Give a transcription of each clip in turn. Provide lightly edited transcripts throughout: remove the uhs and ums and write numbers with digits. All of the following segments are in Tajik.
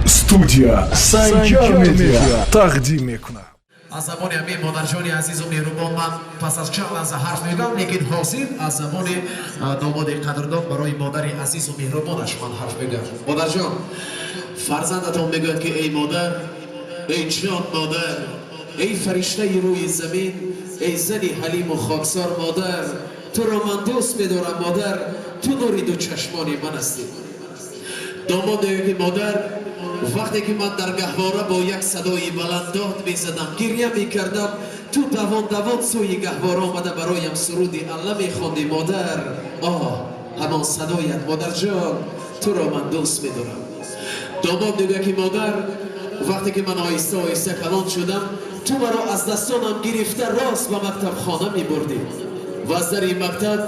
Студия Санҷар Медиа тақдим мекунад. Аз забони ҳамин модарҷони азизу меҳрубон ман пас аз чанд лаҳза ҳарф мегӯям, лекин ҳозир аз забони домоди қадрдон барои модари азизу меҳрубонаш ман ҳарф мегӯям. Модарҷон, фарзандатон мегӯяд, ки эй модар, эй ҷон модар, эй фариштаи рӯи замин, эй зани ҳалиму хоксор модар, туро ман дӯст медорам модар, ту нури ду чашмони ман ҳастӣ. Домод мегӯяд, ки модар, вақте ки ман дар гаҳвора бо як садои баланд дод мезадам, гиря мекардам, ту давон давон сӯи гаҳвора омада бароям суруди Алла мехондӣ модар. Оҳ, ҳамон садоят модарҷон, туро ман дӯст медорам. Домод мегӯяд, ки модар, вақте ки ман оҳиста оҳиста калон шудам, ту маро аз дастонам гирифта рост ба мактабхона мебурдӣ ва аз дари мактаб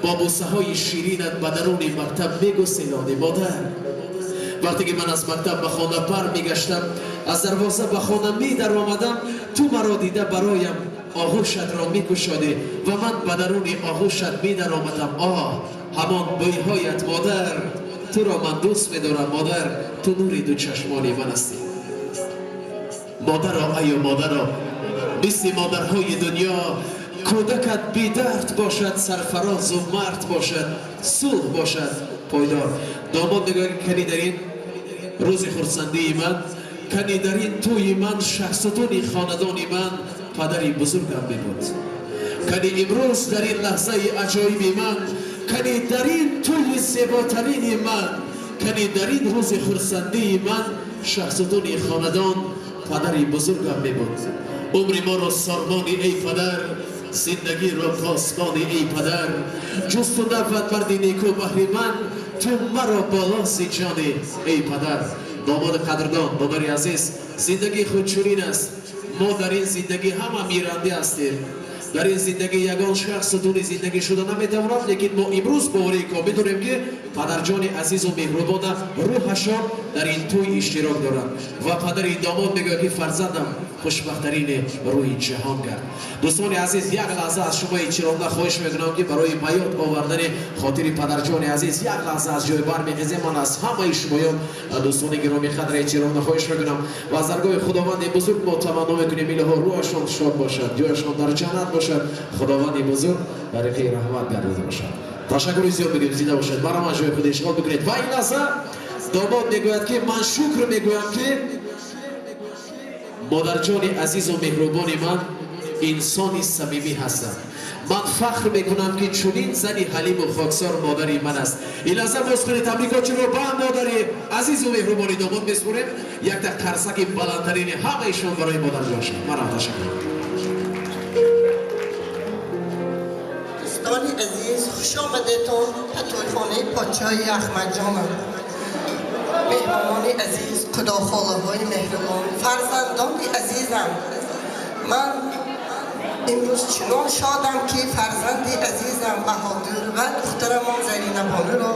бо бӯсаҳои ширинат ба даруни мактаб мегуселонӣ модар. Вақте ки ман аз мактаб ба хона бармегаштам, аз дарвоза ба хона медаромадам, ту маро дида бароям оғӯшатро мекушодӣ ва ман ба даруни оғӯшат медаромадам. Оҳ, ҳамон бӯйҳоят модар, туро ман дӯст медорам модар, ту нури ду чашмони ман ҳастӣ. Модаро, айё модаро, мисли модарҳои дунё кӯдакат бедард бошад, сарфарозу мард бошад, сулҳ бошад пойдор. Домод мегӯяд, ки кани дар ин рӯзи хурсандии ман, кани дар ин тӯи ман шаҳсутуни хонадони ман падари бузургам мебуд. Кани имрӯз дар ин лаҳзаи аҷоиби ман, кани дар ин тӯи зеботарини ман, кани дар ин рӯзи хурсандии ман шаҳсутуни хонадон падари бузургам мебуд. Умри моро сорбони эй падар, зиндагиро посбони эй падар, ҷуз ту набвад марди неку баҳри ман, ту маро болоси ҷони эй падар. Домоди қадрдон, модари азиз, зиндагии худ чунин аст. Мо дар ин зиндагӣ ҳама мирандӣ ҳастем. Дар ин зиндагӣ ягон шахс сутуни зиндагӣ шуда наметавонад, лекин мо имрӯз боварии комил дорем, ки падарҷони азизу меҳрубона рӯҳашон дар ин тӯй иштирок доранд. Ва падари домод мегӯяд, ки фарзандам хушбахтарини рӯи ҷаҳон гард. Дӯстони азиз, як лаҳза аз шумо эҳтиромона хоҳиш мекунам, ки барои ба ёд овардани хотири падарҷони азиз як лаҳза аз ҷой бармехезем. Ман аз ҳамаи шумоён, дӯстони гиромиқадр, эҳтиромона хоҳиш мекунам ва аз даргоҳи худованди бузург мо таманно мекунем, илоҳо рӯҳашон шод бошад, ҷояшон дар ҷаннат бошад, худованди бузург тариқи раҳмат гардида бошад. Ташаккури зиёд мегӯем, зинда бошед, бараман ҷои худ ишғол бикунед. Ва ин лаҳза домод мегӯяд, ки ман шукр мегӯям, ки модарҷони азизу меҳрубони ман инсони самимӣ ҳастанд. Ман фахр мекунам, ки чунин зани ҳалиму хоксор модари ман аст. Ин лаҳза бозхони табрикотчиро ба модари азизу меҳрубони домод месупорем. Якта қарсаки баландтарини ҳамаи шумо барои модарҷон шуд. Манам ташаккур. Дӯстони азиз, хуш омадетон ба тӯйхонаи подшоҳи Аҳмадҷонам. Меҳмонони азиз, худохолаҳои меҳрубон, фарзандони азизам, ман имрӯз чунон шодам, ки фарзанди азизам Баҳодур ва духтарамон Заринабонуро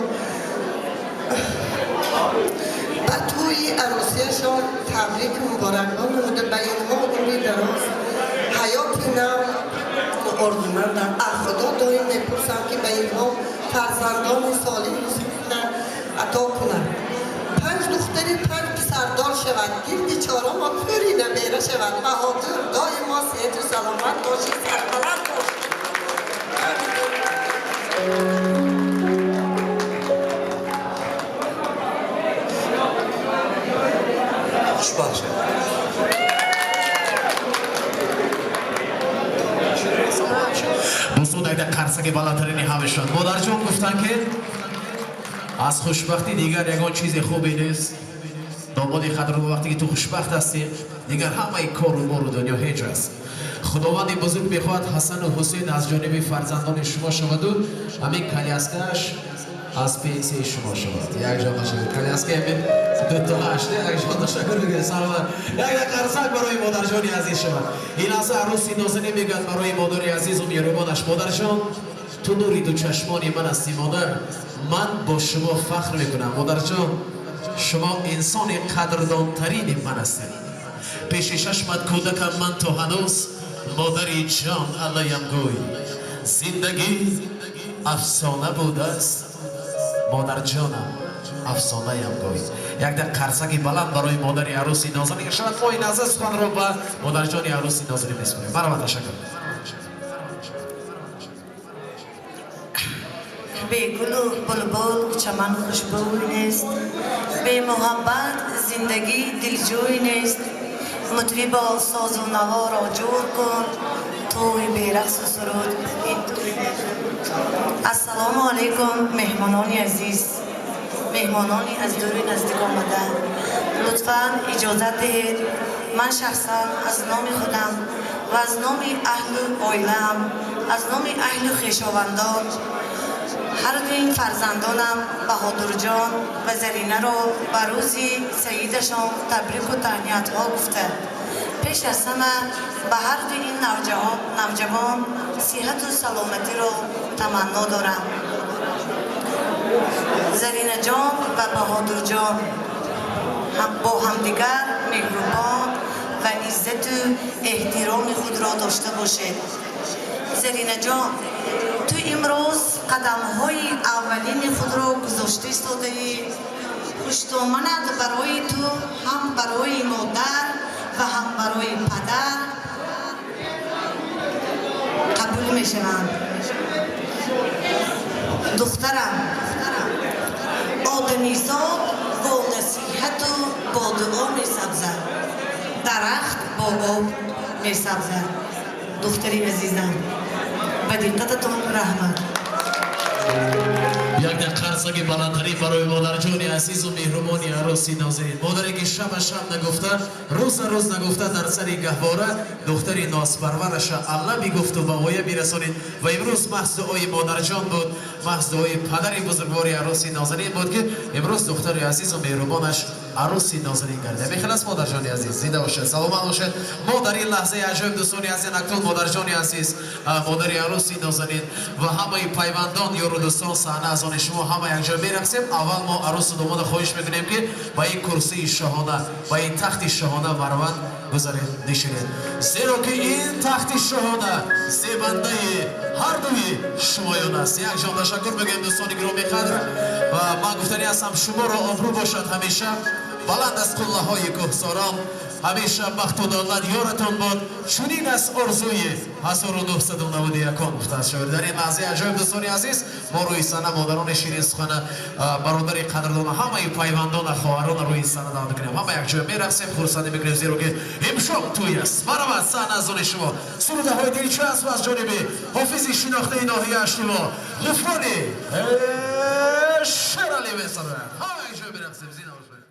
ба тӯи арӯсияшон табрику муборакбод намуда, ба инҳо умри дароз, ҳаёти нав орзумандам. Аз Худо доим мепурсам, ки ба инҳо фарзандони солиҳу ато кунад, панҷ духтари панҷ писардор шавад, гирди чорамо пури набера шавад. Баҳодур, доимо сеҳату саломат бошӣ, сарбаланд бошӣ. Хушбахт шавед. Дӯстон, якта қарсаки баландтарини ҳамашон. Модарҷон гуфтанд, ки аз хушбахтӣ дигар ягон чизи хубе нест. Домоди қадрдон, вақте ки ту хушбахт ҳастӣ, дигар ҳамаи кору бору дунё ҳеҷ аст. Худованди бузург мехоҳад Ҳасану Ҳусейн аз ҷониби фарзандони шумо шаваду ҳамин коляскааш аз пенсияи шумо шавад. Якҷон ташаккур. Коляска ҳамин дуто ҳашт. Якҷон ташаккур мегӯем, саломат. Як қарсак барои модарҷони азиз шавад. Ин лаҳза арӯси нозанин мегӯяд барои модари азизу меҳрубонаш: модарҷон, ту нури ду чашмони ман ҳастӣ модар, ман бо шумо фахр мекунам. Модарҷон, шумо инсони қадрдонтарини ман ҳастед. Пеши чашмат кӯдакам ман то ҳанӯз, модари ҷон, аллаям гӯй, зиндагӣ афсона будааст, модарҷонам. Афсонаям гӯй. Як дақ қарсаки баланд барои модари арӯси нозанин шавад. Мо ин лаҳза суханро ба модарҷони арӯси нозанин месупорем. Марҳамат, ташаккур. Бе гулу булбул чаман хушбӯй нест, бе муҳаббат зиндагӣ дилҷӯй нест. Мутрибо созу наворо ҷур кун, тӯй берақсу суруд ин тӯй нест. Ассалому алайкум, меҳмонони азиз, меҳмонони аз дури наздик омада. Лутфан иҷозат диҳед, ман шахсан аз номи худам ва аз номи аҳлу оилаам, аз номи аҳлу хешовандон ҳар дуи фарзандонам Баҳодурҷон ва Заринаро ба рӯзи саидашон табрику таҳниятҳо гуфта, пеш аз ҳама ба ҳар дуи ин навҷавон сиҳату саломатиро таманно дорам. Заринаҷон ва Баҳодурҷон бо ҳамдигар меҳрубон ва иззату эҳтироми худро дошта бошед. Заринаҷон, ту имрӯз қадамҳои аввалини худро гузошта истодаӣ. Хуштоманат барои ту ҳам барои модар ва ҳам барои падар қабул мешаванд. Духтарам, одамизод бо насиҳату бо дуо месабзад, дарахт бо об месабзад. Духтари азизам, ба диққататон раҳмат. Як дақ қарсаки баландтарин барои модарҷони азизу меҳрубони арӯси нозанин, модаре ки шаба шаб нагуфта, рӯза рӯз нагуфта дар сари гаҳвора духтари нозпарвараша алла бигуфту ба воя бирасонид. Ва имрӯз маҳз дуои модарҷон буд, маҳз дуои падари бузургвори арӯси нозанин буд, ки имрӯз духтари азизу меҳрубонаш арӯси нозанин гардид. Мехелас, модарҷони азиз, зинда бошед, саломат бошед. Мо дар ин лаҳзаи аҷоиб, дӯстони азиз, акнун модарҷони азиз, модари арӯси нозанин ва ҳамаи пайвандон, ёру дӯстон, саҳна аз они шумо, ҳама якҷо мерақсем. Аввал мо арӯсу домода хоҳиш мекунем, ки ба ин курсии шоҳона, ба ин тахти шоҳона марват гузаред, нишинед, зеро ки ин тахти шоҳона зебандаи ҳардуи шумоён аст. Якҷон ташаккур мегӯем, дӯстони гиромӣ қадр. Ва ман гуфтанӣ ҳастам, шуморо обрӯ бошад ҳамеша баланд аз қуллаҳои кӯҳсорон, ҳамеша бахту давлат ёратон бод. Чунин аст орзуи 1991, гуфтааст шоир. Дар ин лаҳзаи аҷоиб, дӯстони азиз, мо рӯи саҳна модарони ширин сухана, бародари қадрдона, ҳамаи пайвандона, хоҳарона рӯи саҳна даъват мекунем. Ҳама якҷоя мерақсем, хурсандӣ мекунем, зеро ки имшоб тӯй аст. Марҳамат, саҳна аз они шумо. Сурудаҳои дилчасп аз ҷониби ҳофизи шинохтаи ноҳияи Аштимо Ғуфрони Шералӣ месарояд. Ҳама якҷоя мерақсем, зинда бошед.